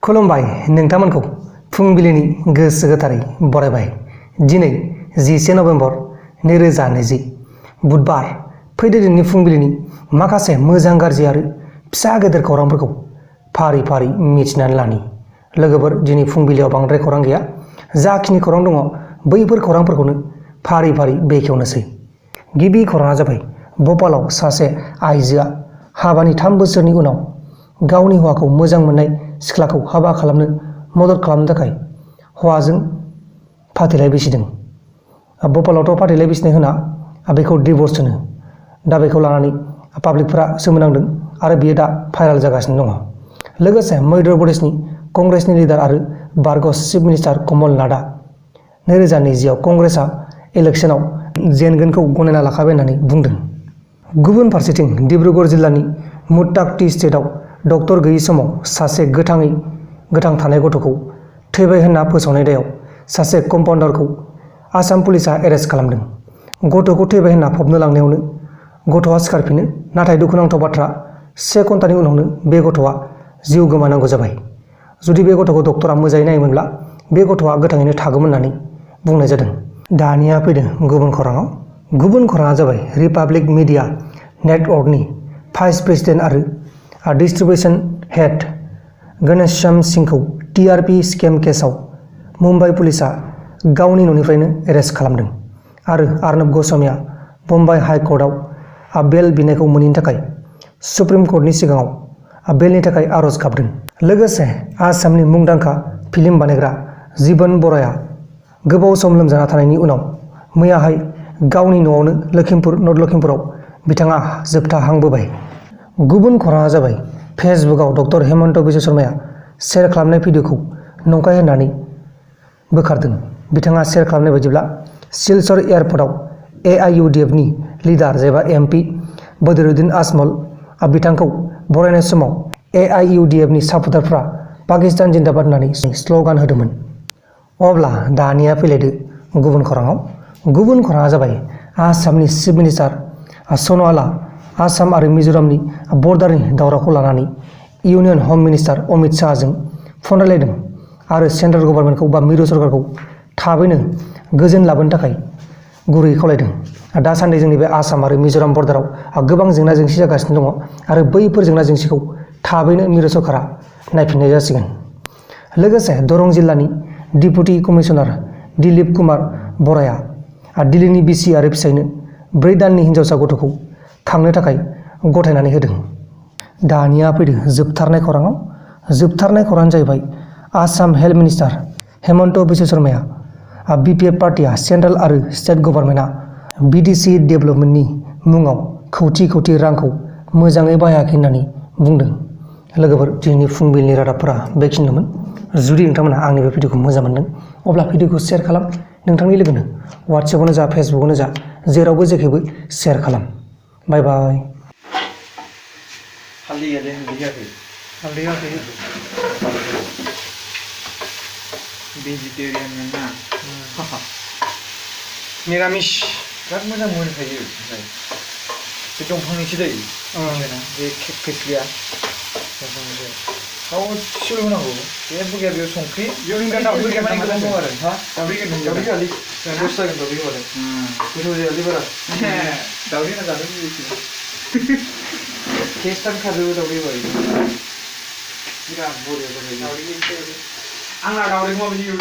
खुलुमबाय नोंथांमोनखौ फुंबिलिनि गोसो गोथारै बरायबाय। दिनै 10 नभेम्बर 2020 बुधबार। फैदो दिनैनि फुंबिलिनि माखासे मोजां गाज्रि आरो फिसा गेदेर खौरांफोरखौ फारि फारि मिथिनानै लानि। लोगोफोर, दिनै फुंबिलियाव बांद्राय खौरां गैया। जाखिनि खौरां दङ बैफोर खौरांफोरखौनो फारि फारि बेखेवनोसै। गिबि खौराङा जाबाय भपालाव सासे आइजोआ हाबानि 3 बोसोरनि उनाव गावनि हौवाखौ मोजां मोननाय सिख्लाखौ हाबा खालामनो मदद खालामनो थाखाय हौवाजों फाथैलाइ बिसिदों। भपालावथ' फाथैलाइ बिसिनाय होना, बेखौ डिभर्स होनो। दा बेखौ लानानै पाब्लिकफोरा सोमोनांदों आरो बियो दा भाइराल जागासिनो दङ। लोगोसे मध्य प्रदेशनि कंग्रेसनि लिडार आरो बारग'स चिफ मिनिस्टार कमल नाथआ 2020 आव कंग्रेसआ इलेक्शनाव जेनगोनखौ गनायना लाखाबाय होननानै बुंदों। गुबुन फारसेथिं डिब्रुगड़ जिल्लानि मुट्टाक टि स्टेटआव डक्टर गैयै समाव सासे गोथां थानाय गथ'खौ थैबाय होनना फोसावनाय दायाव सासे कम्पाउन्डारखौ आसाम पुलिसआ एरेस्ट खालामदों। गथ'खौ थैबाय होनना फबनो लांनायावनो गथ'आ सिखारफिनो, नाथाय दुखुनांथाव बाथ्रा 1 घन्टानि उनावनो बे गथ'आ जिउ गोमानांगौ जाबाय। जुदि बे गथ'खौ डक्टरा मोजाङै नायोमोनब्ला बे गथ'आ गोथाङैनो थागौमोन होननानै बुंनाय जादों। दानिया फैदों गुबुन खौराङाव। गुबुन खौराङा जाबाय रिपाब्लिक मिडिया नेटवर्कनि भाइस प्रेसिडेन्ट आरो डिस्ट्रिबिउशन हेड घनश्याम सिंहखौ टीआरपी स्केम केसआव मुम्बाइ पुलिसआ गावनि न'निफ्रायनो एरेस्ट खालामदों आरो अर्नब ग'स्वामीआ बम्बाइ हाइ कर्टआव बेल बिनायखौ मोनैनि थाखाय सुप्रिम कर्टनि सिगाङाव बेलनि थाखाय आर'ज गाबदों। लोगोसे आसामनि मुंदांखा फिल्म बानायग्रा जीवन बराया गोबाव सम लोमजाना थानायनि उनाव मैयाहाय गावनि न'आवनो नर्थ लखिमपुराव बिथाङा जोबथा हां बोबाय। गुबुन खौराङा जाबाय फेसबुकआव डक्टर हेमन्त बिश्व शर्माया शेयार खालामनाय भिडिअखौ नंखाय होननानै बोखारदों। बिथाङा शेयार खालामनाय बायदिब्ला सिलचर एयारपर्टआव एआइइउडिएफनि लिडार एबा एमपि बदरुद्दिन आजमल बिथांखौ बरायनाय समाव एआइइउडिएफनि सापर्टारफ्रा पाकिस्तान जिन्दाबाद होननानै स्ल'गान होदोंमोन। अब्ला दानिया फैलायदो गुबुन खौराङाव। गुबुन खौराङा जाबाय आसामनि चिफ मिनिस्टार सन'वालआ आसाम आरो मिज'रामनि बर्डारनि दावरावखौ लानानै इउनियन हम मिनिस्टार अमित शाहजों फन रायलायदों आरो सेन्ट्रेल गभर्नमेन्टखौ बा मिरु सरकारखौ थाबैनो गोजोन लाबोनो थाखाय गुरैयै खावलायदों। दासान्दि जोंनि बे आसाम आरो मिज'राम बर्डाराव गोबां जेंना जेंसि जागासिनो दङ आरो बैफोर जेंना जेंसिखौ थाबैनो मिरु सरकारा नायफिननाय जासिगोन। लोगोसे दरं जिल्लानि डिपुटि कमिशनार दिलीप कुमार बराया दिल्लीनि बिसि आरो फिसायनो 4 दाननि हिनजावसा गथ'खौ खांनो थाखाय गथायनानै होदों। दानिया फैदो जोबथारनाय खौराङाव। जोबथारनाय खौराङानो जाहैबाय आसाम हेल्थ मिनिस्टार हेमन्त बिश्व शर्माया बिपिएफ पार्टिया सेन्ट्रेल आरो स्टेट गभर्नमेन्टआ बिटिसि डेभेलपमेन्टनि मुङाव खौथि रांखौ मोजाङै बाहायाखै होननानै बुंदों। लोगोफोर, दिनैनि फुंबिलिनि रादाबफोरा बेखिनिमोन। जुदि नोंथांमोनहा आंनि बे भिडिअखौ मोजां मोनदों अब्ला भिडिअखौ शेयार खालाम। नोंथांनि लोगोनो वाट्सएपआवनो जा फेसबुकआवनो जा जेरावबो जेखैबो शेयार खालाम। बाय बाय। हालदै होआखै भेजिटेरियान ना निरामिस बिराद मोजां मोनखायो। ओमफ्राय बे दंफांनिसो दै बे खोस्लिया गावसेल' होनांगौ, जेबो गैया बेयाव संख्रि दावदै दं आरो दावदै गारलि दस जागोन दावदै होबालाय गोथाव जायालै बारा दावदै होना जानो लुबैयो। टेस्टानो खारजोबो दावदै होबाय बिराद बरिया जाबाय। आंना दावदैखौ माबायदि एवो